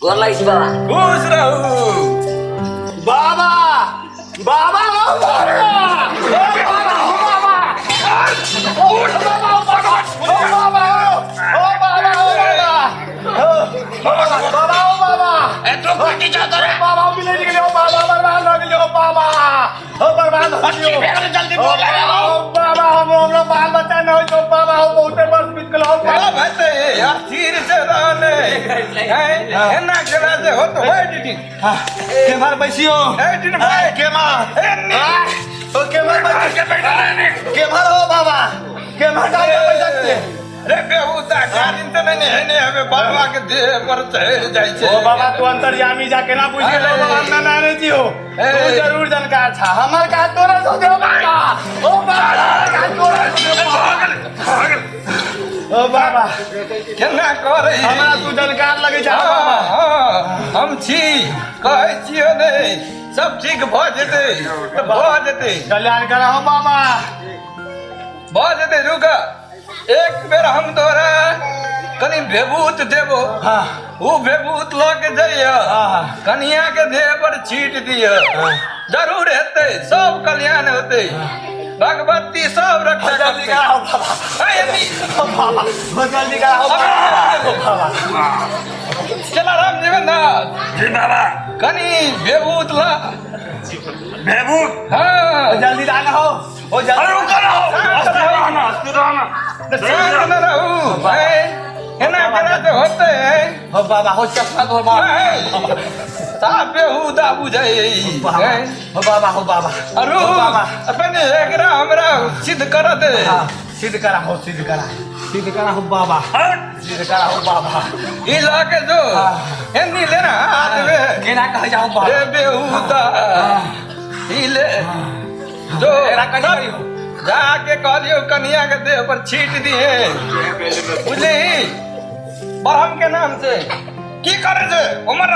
गोर लागै छी बाबा। खुश रहू। बाबा, बाबा, ओ बाबा, ओ बाबा, ओ बाबा, ओ बाबा, ओ बाबा, ओ बाबा, ओ बाबा, ओ बाबा, ओ बाबा, ओ बाबा, ए तू कथी छौ तोरा? बाबा मिलै गेलै, ओ बाबा बर्बाद भऽ गेलै, ओ बाबा, ओ बर्बाद हो गेलै। भेल जल्दी बोल रे। ओ बाबा, हम हमरा बाल बच्चा नहि होइ छै, ओ बाबा, ओ बहुते वर्ष बीत गेल, ओ बाबा। हेतै स्थिर से रहने एना केला से होत हो एडिटिंग। केम्हर बैसियो? एडिटिंग भाई। केम्हर? ओ केम्हर बैसियो? केम्हर हो बाबा? केम्हर जाइए बैसते? रे बेहुदा, गाड़ी से नहीं हेने हवे बाबा के देह पर चढ़ जाइ छै। ओ बाबा, तू अंतर्यामी जा केना बुझि गेलो बाबा? हम ना जानै छी हो, तू जरूर जानकार छा। हमर का तोरा सो दे बाबा, ओ बाबा का तोरा सो दे बाबा। ओ बाबा, केना करै? हमरा तू जानकार लगै छा बाबा। हँ, हम छी, कहै छियो ने सब ठीक भऽ जेतै तऽ भऽ जेतै। कल्याण करा हो बाबा। भऽ जेतै, रुक, एक बेर हम तोरा कनि भेबूत देबो। ओ भेबूत लऽ के जइह, कनिया के देह पर छीट दिह, जरूर हेतै, सब कल्याण होतै, भगवती सब रक्षा जल्दी करतै। करा हो बाबा। ए, एनी, ओ बाबा, ओ जल्दी करा हो बाबा। ओ बाबा। चला राम जीवन दास। जी बाबा। कनि भेबूत ला। भेबूत? हाँ। जल्दी लाना हो, ओ जल्दी। अरे रुको ना हो, अस्थिर रहना, अस्थिर रहना। शांत न रहू, एना केना से होतै? हो बाबा, हो चश्मा तो बाबा। साफ बेहुदा बुझै। हो बाबा, हो बाबा। अरु हो बाबा। अपने एकरा हमरा सिद्ध कर दे। हाँ, सिद्ध करा हो, सिद्ध करा, सिद्ध करा हो बाबा, सिद्ध करा हो बाबा। ई लऽ के जो, एनी ले ना हाथ में। केना कहै जाओ बाबा? रे बेहुदा, ई ले जो। एकरा कथी करियौ? जाके कहलियौ कनिया के देह पर छीट दिए, बुझली, ब्रह्म के नाम से। की करे छै उमर?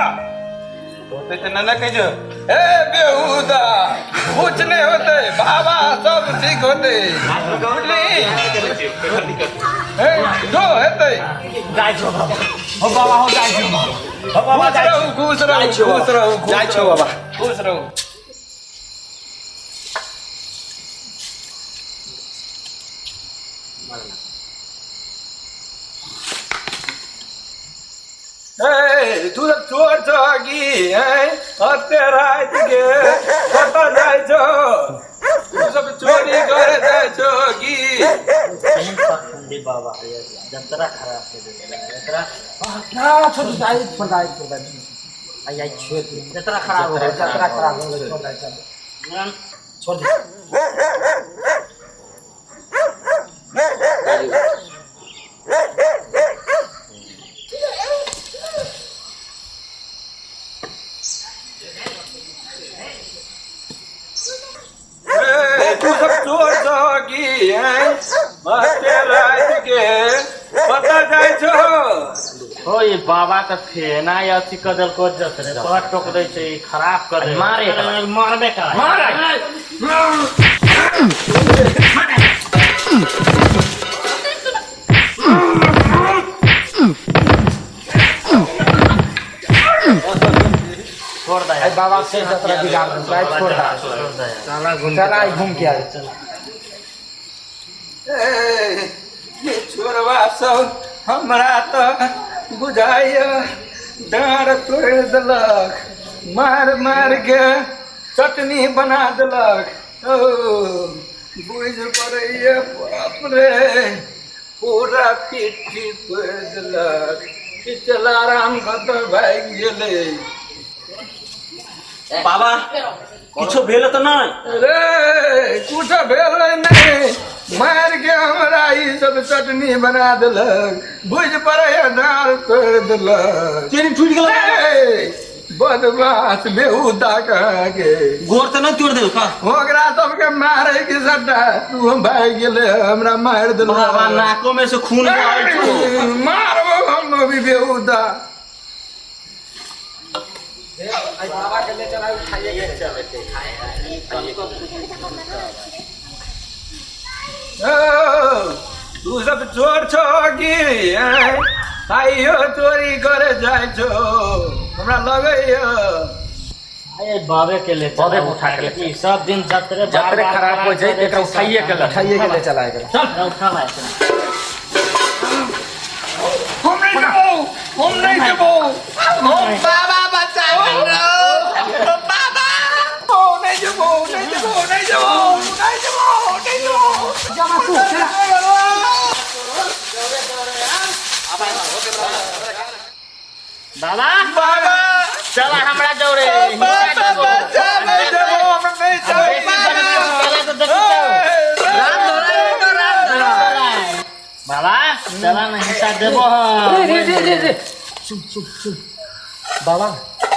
होते तऽ नहि कहै छौ। ए बेहुदा, कुछ नहीं होते बाबा, सब ठीक होते, बुझली। ए जो हेतै। जाइ छौ बाबा, हो बाबा, हो जाइ छौ बाबा, हो बाबा। खुश रहू, खुश रहू, खुश रहू। जाइ छौ बाबा। खुश रहू। ए, तू सब चोर छौ की? हैं, ओते राति के कतऽ जाइ छौ? तू सब चोरी करे जाइ छौ की? बाबा, जतरा खराब कर देले जतरा। ना छोड़, जाइ छोड़, जाइ छोड़। आई आई छोड़ दे, जतरा खराब हो गया, जतरा खराब हो गेलै, छोड़, जाइ छोड़, छोड़ दे। ए, तू सब चोर छौ की? हैं, ओते राति के कतऽ जाइ छौ? हो ई बाबा के फेना अथी कर देलको, जतरे पर टोक दै छै, ई खराब कर दे। मारे, मारबे कर, मारे। छोड़ दे। आई बाबा से जतरा बिगाड़ देलकै, आई छोड़ दे। छोड़ दे, चला घूम। चल, आई घूम के आइ। ए, ये छोरवा सब हमरा तऽ बुझाइया डाँड़ तोड़ि देलक, मार मार के चटनी बना देलक। ओ बुझि पड़ैया, बाप रे, पूरा पिट्ठी तोड़ि देलक। ई चलाराम कतऽ भागि गेलै? बाबा, किछो भेल तऽ नहि? रे, कुछ भेलै नहि, मारि के हमरा ई सब चटनी बना देलक। बुझि पड़ैया डाँड़ तोड़ि देलक। चेन टूटि गेल। ए, बदमाश बेहुदा कहाँ के। गोर तऽ नहि तोड़ि देलक? ओकरा सबके मारे के सट्टा तू भागि गेलै, हमरा मारि देलक। बाबा, नाको में से खून बहै छौ। मारबो हम अभी बेहुदा। बाबा के ले चला, खाइए। ओ, तू सब चोर छो की? आइयो चोरी करे जाइ छो? हमरा लगैया। अरे बाबे के ले बाबे के उठा के ले ई सब दिन जतरे जतरे खराब हो जाए एकरा उठाइए के ले। उठाइए के ले चला एकरा। चल उठा ला एकरा। हम नहीं देबो, हम नहीं देबो। हम बाबा बचाओ बाबा। ओ नहीं देबो, नहीं देबो, नहीं देबो, नहीं देबो, नहीं देबो। बाबा बाबा चला हमरा जोरे। बाबा बचा, नहीं देबो, हम नहीं देबो। राम धरा तो राम धरा। बाबा चला ना हिस्सा देबो हम। रे रे रे रे सुन सुन सुन बाबा,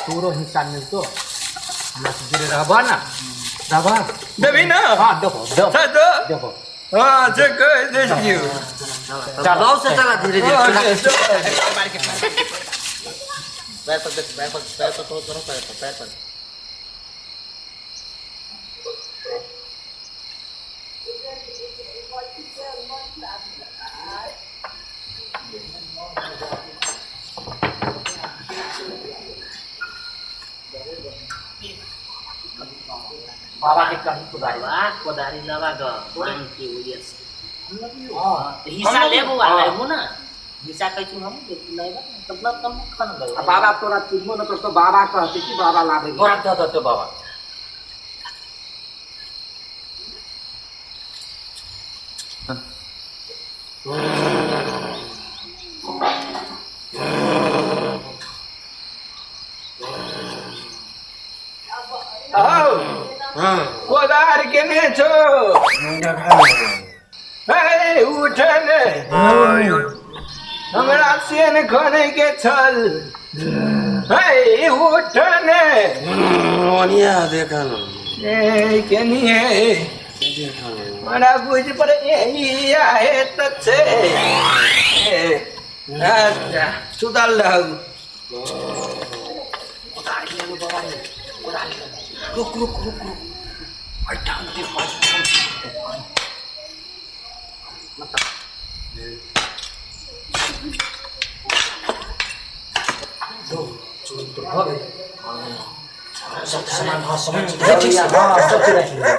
तोरो हिस्सा मिलतो, हमरा से जुड़े रहबा ना रहबा? देबी ना? हाँ देखो देखो। दो। देखो। हाँ जे कह दे छियौ। चलाओ से चला धीरे धीरे चला। पैर पर देख, पैर पर, पैर पर तो करो, पैर पर, पैर पर। बाबा के कहीं कुदारी बाबा कोदारी लगा ग मांग के ओइया से। हिस्सा लेबो आ लेबो ना हिस्सा कहै छु हम लेबो तब ना तब खन गयो। आ बाबा तोरा चिन्हबो न करतो, बाबा कहते कि बाबा लाबे तोरा दऽ देतौ बाबा। आओ कोदार केने छौ? हे उठल, हमरा सेन खनै के छल। हे उठल। ओनिया देखल। ए केनिए हमरा बुझ पर एही आहे त छै। ए, अच्छा सुतल रहू। रुक रुक रुक रुक। हाँ सब चीज राखि लेबै।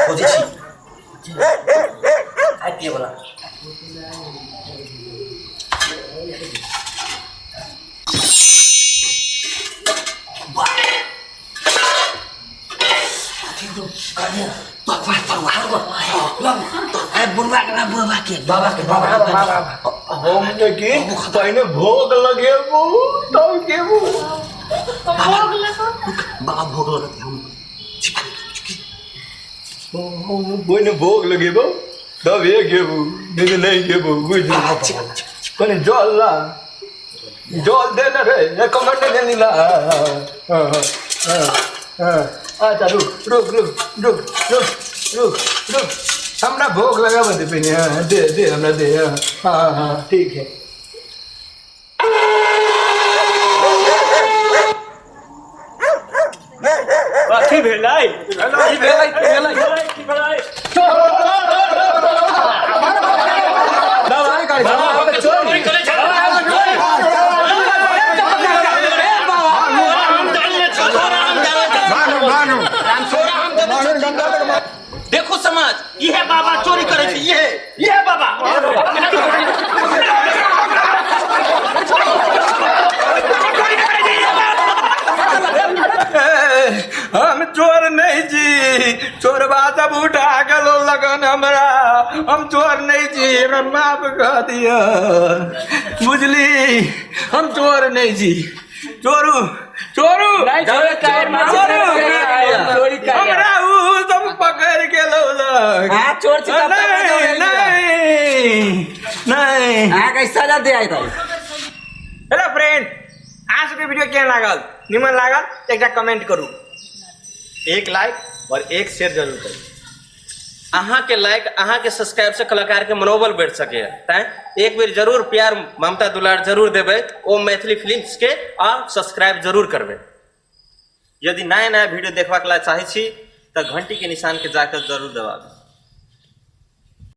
खोजै छी खाय पिए वाला। बुढ़वा के बुढ़वा के बाबा के बाबा के बाबा। हम देखी पहिने भोग लगेबू तब केबू। बाबा भोग लगत हम पहिने भोग लगेबू तब ये गेबू, नहीं तो नहीं गेबू बुझ। कनी जल ला, जल दे ना रे, एक कमेंट दे ला। अच्छा रुक रुक रुक रुक रुक रुक रुक, हमरा भोग लगाबऽ दे पहिने। हाँ, दे दे हमरा दे। हाँ हाँ हाँ ठीक है। कथी भेलै? की भेलै, की भेलै? की भेलै? चोरी करै छै। देखो समाज, इहे बाबा चोरी करै छै, इहे ये बाबा। हम चोर नहीं छी, चोरबा सब उठा के लो लगन हमरा। हम चोर नहीं छी, हमरा माफ कर दिअ, बुझली? हम चोर नहीं छी। चोरू चोरू चोरू, हमरा उ सब पकड़ के लौलक। हाँ, चोर छी तब तक। नहीं नहीं नहीं। अहाँके सजा दे आइ। हेलो फ्रेंड, अहाँ सबके वीडियो केहन लागल? निमन लागल तऽ एकटा कमेंट करू, एक लाइक और एक शेयर जरूर करू। अहाँके लाइक, अहाँके सब्सक्राइब से कलाकार के मनोबल बढ़ सके, तैं एक बेर जरूर प्यार ममता दुलार जरूर देबै ओ मैथिली फिल्म्स के आ सब्सक्राइब जरूर करबै। यदि नया नया वीडियो देखबाक लेल चाहै छी तऽ घंटी के निशान के जाकर जरूर दबाबी।